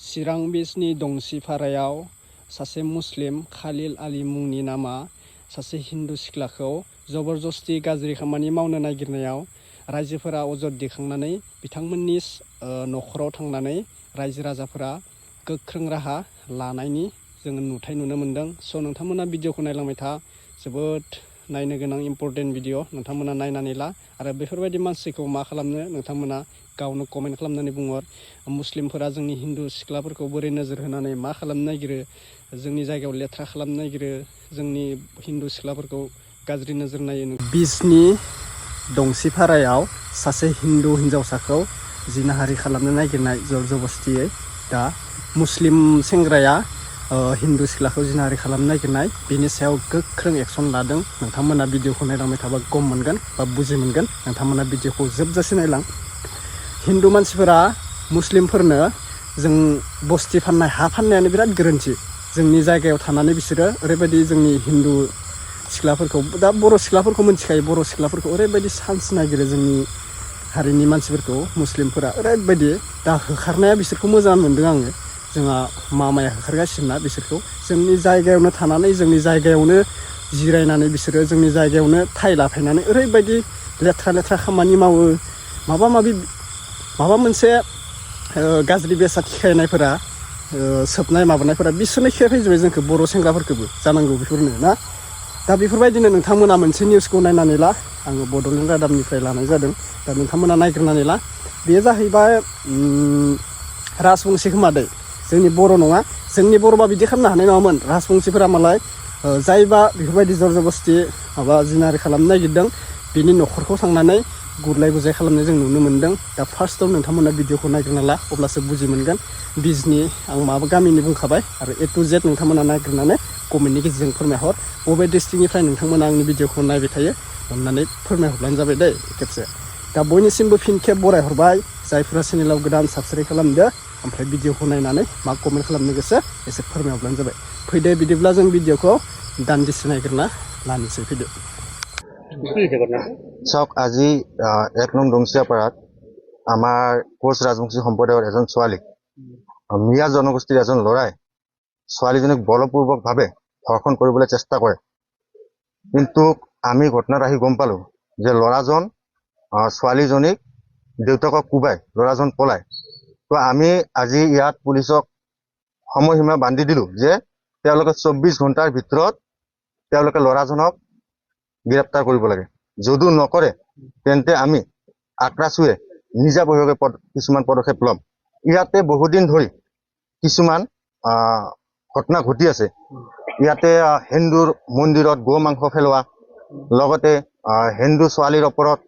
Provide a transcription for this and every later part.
चिरां बिचनि दंसिफारायाव सासे मुस्लिम खालिल आली मुंनि नामा सासे हिन्दु सिख्लाखौ जबरदस्ति गाज्रि खामानि मावनो नागिरनायाव रायजोफोरा अजद दैखांनानै बिथांमोननि न'खराव थांनानै रायजो राजाफोरा गोख्रों राहा लानायनि जोङो नुथाय नुनो मोन्दों। स' नोंथांमोना भिडिअखौ नायलांबाय था, जोबोद नायनो गोनां इम्परटेन्ट भिडिअ, नोंथांमोना नायनानै ला। आरो बेफोरबायदि मानसिखौ मा खालामनो नोंथांमोना गावनो कमेन्ट खालामनानै बुंहर। मुस्लिमफोरा जोंनि हिन्दु सिख्लाफोरखौ बोरै नोजोर होनानै मा खालामनो नागिरो, जोंनि जायगायाव लेथ्रा खालामनो नागिरो, जोंनि हिन्दु सिख्लाफोरखौ गाज्रि नोजोर नायो। बिचनि दंसिफारायाव सासे हिन्दु हिन्जावसाखौ जिनाहारि खालामनो नागिरनाय जबरदस्तियै, दा मुस्लिम सेंग्राया हिन्दु सिख्लाखौ जिनाहारि खालामनो नागिरनाय, बेनि सायाव गोख्रों एक्सन लादों। नोंथांमोना भिडिअखौ नायलांबाय थाबा गम मोनगोन बा बुजि मोनगोन। नोंथांमोना भिडिअखौ जोबजासे नायलां। हिन्दु मानसिफोरा मुस्लिमफोरनो जों बस्ति फाननाय, हा फाननायानो बिराद गोरोन्थि। जोंनि जायगायाव थानानै बिसोरो ओरैबायदि जोंनि हिन्दु सिख्लाफोरखौ, दा बर' सिख्लाफोरखौ मिथिखायो, बर' सिख्लाफोरखौ ओरैबायदि चान्स नागिरो जोंनि हारिनि मानसिफोरखौ मुस्लिमफोरा ओरैबायदि। दा होखारनाया बिसोरखौ मोजां मोनदों आङो। जोंहा मामाया होखारगासिनोना बिसोरखौ, जोंनि जायगायावनो थानानै जोंनि जायगायावनो जिरायनानै बिसोरो जोंनि जायगायावनो थाय लाफायनानै ओरैबायदि लेथ्रा लेथ्रा खामानि मावो। माबा मोनसे गाज्रि बेसाद खिखायनायफोरा, सोबनाय माबानायफोरा बिसोरनो खिखायफैजोबबाय जोंखौ, बर' सेंग्राफोरखौबो जानांगौ बेफोरनो ना। दा बेफोरबायदिनो नोंथांमोना मोनसे निउसखौ नायनानै ला। आङो बड'लेण्ड रादाबनिफ्राय लानाय जादों। दा नोंथांमोना नायग्रोनानै ला। बेयो जाहैबाय राजबंसि खोमादै, जोंनि बर' नङा। जोंनि बर'बा बिदि खालामनो हानाय नङामोन। राजबंसिफोरा मालाय जायबा बेफोरबायदि जबरदस्ति माबा जिनाहारि खालामनो नागिरदों, बिनि न'खरखौ थांनानै गुरलाय बुजाय खालामनाय जों नुनो मोन्दों। दा फार्स्टआव नोंथांमोना भिडिअखौ नायग्रोना ला, अब्लासो बुजि मोनगोन। बिजनि आं माबा गामिनि बुंखाबाय, आरो A to Z नोंथांमोना नायग्रोनानै कमेन्टनि गेजेरजों फोरमायहर बबे डिस्ट्रिक्टनिफ्राय नोंथांमोना आंनि भिडिअखौ नायबाय थायो। अननानै फोरमायहरब्लानो जाबाय दै खेबसे। दा बयनिसिमबो फिन खेब बरायहरबाय। जायफोरा चेनेलाव गोदान साबस्क्राइब खालामदो, ओमफ्राय भिडिअखौ नायनानै मा कमेन्ट खालामनो गोसो एसे फोरमायहरब्लानो जाबाय। फैदो बिदिब्ला जों भिडिअखौ दान्दिसे नायग्रोना लानोसै, फैदो। চাওক, আজি 1 নং দংচিয়াপাৰাত আমাৰ কোচ ৰাজবংশী সম্প্ৰদায়ৰ এজন ছোৱালীক, মিয়া জনগোষ্ঠীৰ এজন ল'ৰাই ছোৱালীজনীক বলপূৰ্বকভাৱে ধৰ্ষণ কৰিবলৈ চেষ্টা কৰে। কিন্তু আমি ঘটনাত আহি গম পালোঁ যে ল'ৰাজন ছোৱালীজনীক দেউতাকক কোবাই ল'ৰাজন পলায়। তো আমি আজি ইয়াত পুলিচক সময়সীমা বান্ধি দিলোঁ যে তেওঁলোকে 24 ঘণ্টাৰ ভিতৰত তেওঁলোকে ল'ৰাজনক গ্ৰেপ্তাৰ কৰিব লাগে। যদিও নকৰে তেন্তে আমি আক্ৰাচুৱে নিজাববীয়াকৈ কিছুমান পদক্ষেপ ল'ম। ইয়াতে বহুদিন ধৰি কিছুমান ঘটনা ঘটি আছে। ইয়াতে হিন্দুৰ মন্দিৰত গো মাংস পেলোৱা, লগতে হিন্দু ছোৱালীৰ ওপৰত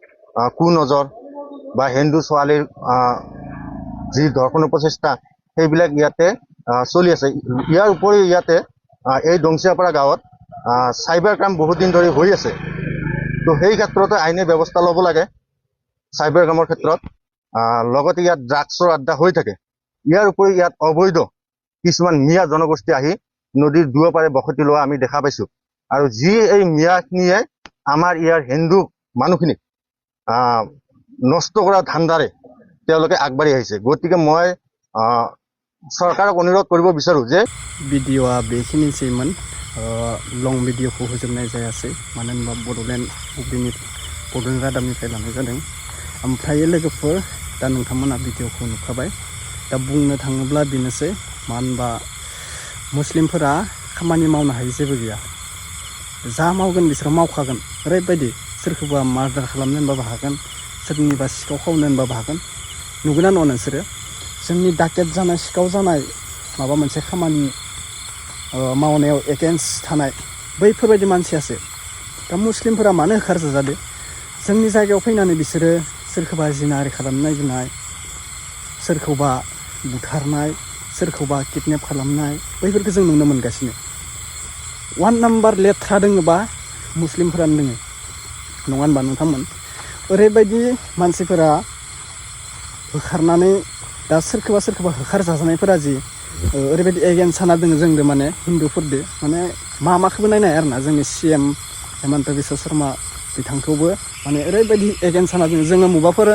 কুনজৰ বা হিন্দু ছোৱালীৰ যি ধৰ্ষণৰ প্ৰচেষ্টা, সেইবিলাক ইয়াতে চলি আছে। ইয়াৰ উপৰিও ইয়াতে এই দংচিয়াপাৰা গাঁৱত চাইবাৰ ক্ৰাইম বহুত দিন ধৰি হৈ আছে। তো সেই ক্ষেত্ৰতে আইনী ব্যৱস্থা ল'ব লাগে চাইবাৰ ক্ৰাইমৰ ক্ষেত্ৰত। লগতে ইয়াত ড্ৰাগছৰ আড্ডা হৈ থাকে। ইয়াৰ উপৰি ইয়াত অবৈধ কিছুমান মিয়া জনগোষ্ঠী আহি নদীৰ দুয়োপাৰে বসতি লোৱা আমি দেখা পাইছোঁ। আৰু যি এই মিয়াখিনিয়ে আমাৰ ইয়াৰ হিন্দু মানুহখিনিক নষ্ট কৰা ধান্দাৰে তেওঁলোকে আগবাঢ়ি আহিছে। গতিকে মই চৰকাৰক অনুৰোধ কৰিব বিচাৰোঁ যে भिडिअआ बेखिनिसैमोन। लं भिडिअखौ होजोबनाय जायासै, मानो होनबा बड'लेण्ड रादाबनिफ्राय लानाय जादों। ओमफ्राय लोगोफोर, दा नोंथांमोना भिडिअखौ नुखाबाय। दा बुंनो थाङोब्ला बेनोसै, मानो होनबा मुस्लिमफोरा खामानि मावनो हायै जेबो गैया। जा मावगोन बिसोरो मावखागोन। ओरैबायदि सोरखौबा मार्डार खालामनो होनबाबो हागोन, सोरनिबा सिखाव खावनो होनबाबो हागोन। नुगोना नङा नोंसोरो? जोंनि डाकेट जानाय, सिखाव जानाय, माबा मोनसे खामानि मावनायाव एगेन्स्ट थानाय बैफोरबायदि मानसियासो। दा मुस्लिमफोरा मानो होखारजादो? जोंनि जायगायाव फैनानै बिसोरो सोरखौबा जिनाहारि खालामनो नागिरनाय, सोरखौबा बुथारनाय, सोरखौबा किडनेप खालामनाय, बैफोरखौ जों नुनो मोनगासिनो। 1 नाम्बार लेथ्रा दोङोबा मुस्लिमफोरानो दोङो, नङा होनबा नोंथांमोन? ओरैबायदि मानसिफोरा होखारनानै, दा सोरखौबा होखार जाजानायफोरा जि ओरैबायदि एगेन्स्ट जाना दोङो जोंदो, माने हिन्दुफोरदो, माने माखौबो नायनो हाया आरोना। जोंनि CM हेमन्त बिश्व शर्मा बिथांखौबो माने ओरैबायदि एगेन्स्ट जाना दोङो। जोङो मबाफोर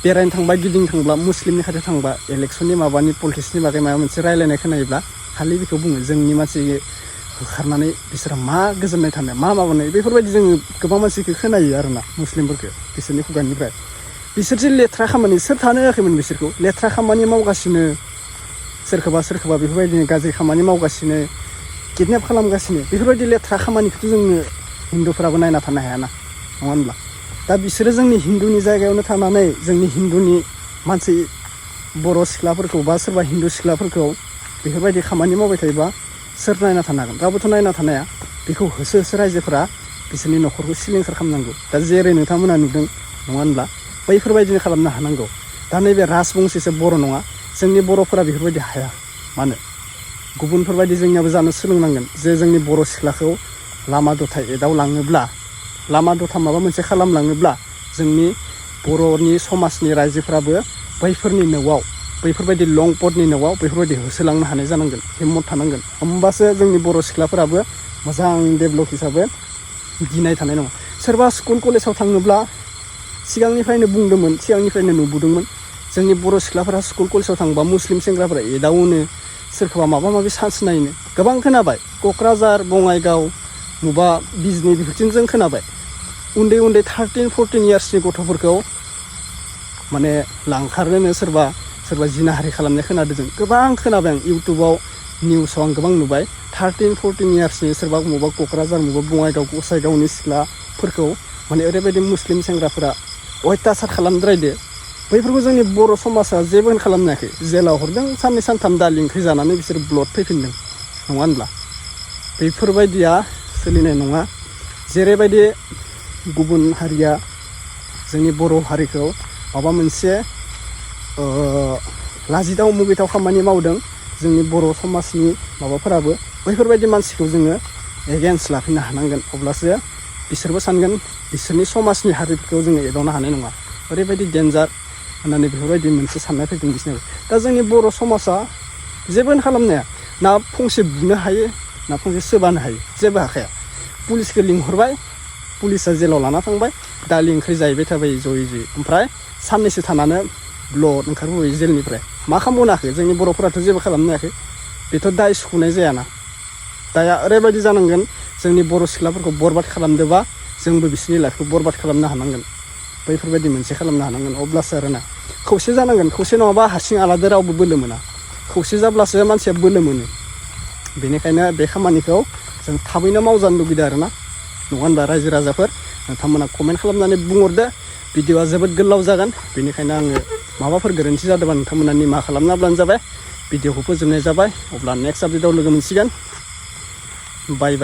बेरायनो थांबा गिदिंनो थांब्ला मुस्लिमनि खाथियाव थांबा इलेक्सननि माबानि पलिटिक्सनि बागै माबा मोनसे रायलायनाय खोनायोब्ला खालि बेखौ बुङो जोंनि मानसि होखारनानै बिसोरा मा गोजोननाय थानाय मा माबानाय बेफोरबायदि जोङो गोबां मानसिखौ खोनायो आरोना मुस्लिमफोरखौ बिसोरनि खुगानिफ्राय बिसोर जे लेथ्रा खामानि सोर थानो होआखैमोन बिसोरखौ लेथ्रा खामानि मावगासिनो सोरखौबा बेफोरबायदिनो गाज्रि खामानि मावगासिनो किडनेप खालामगासिनो बेफोरबायदि लेथ्रा खामानिखौथ' जोङो हिन्दुफोराबो नायना थानो हायाना नङा होनब्ला दा बिसोरो जोंनि हिन्दुनि जायगायावनो थानानै जोंनि हिन्दुनि मानसि बर' सिख्लाफोरखौ बा सोरबा हिन्दु सिख्लाफोरखौ बेफोरबायदि खामानि मावबाय थायोबा सोर नायना थानो हागोन रावबोथ' नायना थानो हाया बेखौ होसो रायजोफोरा बिसोरनि न'खरखौ सिलिंखार खालामनांगौ दा जेरै नोंथांमोना नुदों नङा होनब्ला बैफोरबायदिनो खालामनो हानांगौ दा नैबे राजबंशिसो बर' नङा जोंनि बर'फोरा बेफोरबायदि हाया मानो गुबुनफोरबायदि जोंनियाबो जानो सोलोंनांगोन जे जोंनि बर' सिख्लाखौ लामा दथा एदावलाङोब्ला लामा दथा माबा मोनसे खालामलाङोब्ला जोंनि बर'नि समाजनि रायजोफ्राबो बैफोरनि न'आव बैफोरबायदि लंपटनि न'आव बैफोरबायदि होसोलांनो हानाय जानांगोन हिम्मत थानांगोन होमबासो जोंनि बर' सिख्लाफोराबो मोजां डेभेलप हिसाबै गिनाय थानाय नङा सोरबा स्कुल कलेजाव थाङोब्ला सिगांनिफ्रायनो बुंदोंमोन सिगांनिफ्रायनो नुबोदोंमोन जोंनि बर' सिख्लाफोरा स्कुल कलेजाव थांबा मुस्लिम सेंग्राफोरा एदावोनो सोरखौबा माबा माबि चान्स नायनो गोबां खोनाबाय क'क्राझार बङाइगाव मबा बिजनि बेफोरथिं जों खोनाबाय उन्दै 13-14 इयार्सनि गथ'फोरखौ माने लांखारनोनो सोरबा जिनाहारि खालामनाय खोनादों जों गोबां खोनाबाय आं इउटुबाव निउसाव आं गोबां नुबाय 13-14 इयार्सनि सोरबा मबा क'क्राझार मबा बङाइगाव गसाइगावनि सिख्लाफोरखौ माने ओरैबायदि मुस्लिम सेंग्राफोरा अयथासार खालामद्रायदो बैफोरखौ जोंनि बर' समाजा जेबो खालामनो हायाखै जेलाव हरदों 2-3 दालि ओंख्रि जानानै बिसोर ब्लड फैफिनदों नङा होनब्ला बैफोरबायदिया सोलिनाय नङा जेरैबायदि गुबुन हारिया जोंनि बर' हारिखौ माबा मोनसे लाजिथाव मुगैथाव खामानि मावदों जोंनि बर' समाजनि माबाफोराबो बैफोरबायदि मानसिखौ जोङो एगेन्स्ट लाफिननो हानांगोन अब्लासो बिसोरबो सानगोन बिसोरनि समाजनि हारिफोरखौ जोङो एदावनो हानाय नङा ओरैबायदि डेन्जार होननानै बेफोरबायदि मोनसे साननाय फैदों बिसोरनाव दा जोंनि बर' समाजा जेबो खालामनो हाया ना फंसे बुनो हायो ना फंसे सोबानो हायो जेबो हाखाया पुलिसखौ लिंहरबाय पुलिसा जेलाव लाना थांबाय दालि ओंख्रि जाहैबाय थाबाय जयै ओमफ्राय साननैसो थानानै ब्लड ओंखारबोबाय जेलनिफ्राय मा खालामबावनो हायाखै जोंनि बर'फोराथ' जेबो खालामनो हायाखै बेथ' दाय सुखुनाय जायाना दाया ओरैबायदि जानांगोन जोंनि बर' सिख्लाफोरखौ बरबाद खालामदोंबा जोंबो बिसोरनि लाइफखौ बरबाद खालामनो हानांगोन बैफोरबायदि मोनसे खालामनो हानांगोन अब्लासो आरोना खौसे जानांगोन खौसे नङाबा हारसिं आलादा रावबो बोलो मोना खौसे जाब्लासो मानसिया बोलो मोनो बेनिखायनो बे खामानिखौ जों थाबैनो मावजानो लुगैदों आरोना नङा होनबा रायजो राजाफोर नोंथांमोना कमेन्ट खालामनानै बुंहरदो भिडिअआ जोबोद गोलाव जागोन बेनिखायनो आङो माबाफोर गोरोन्थि जादोंबा नोंथांमोना निमाहा खालामना होब्लानो जाबाय भिडिअखौ फोजोबनाय जाबाय अब्ला नेक्स्ट आपडेटआव लोगो मोनसिगोन बाय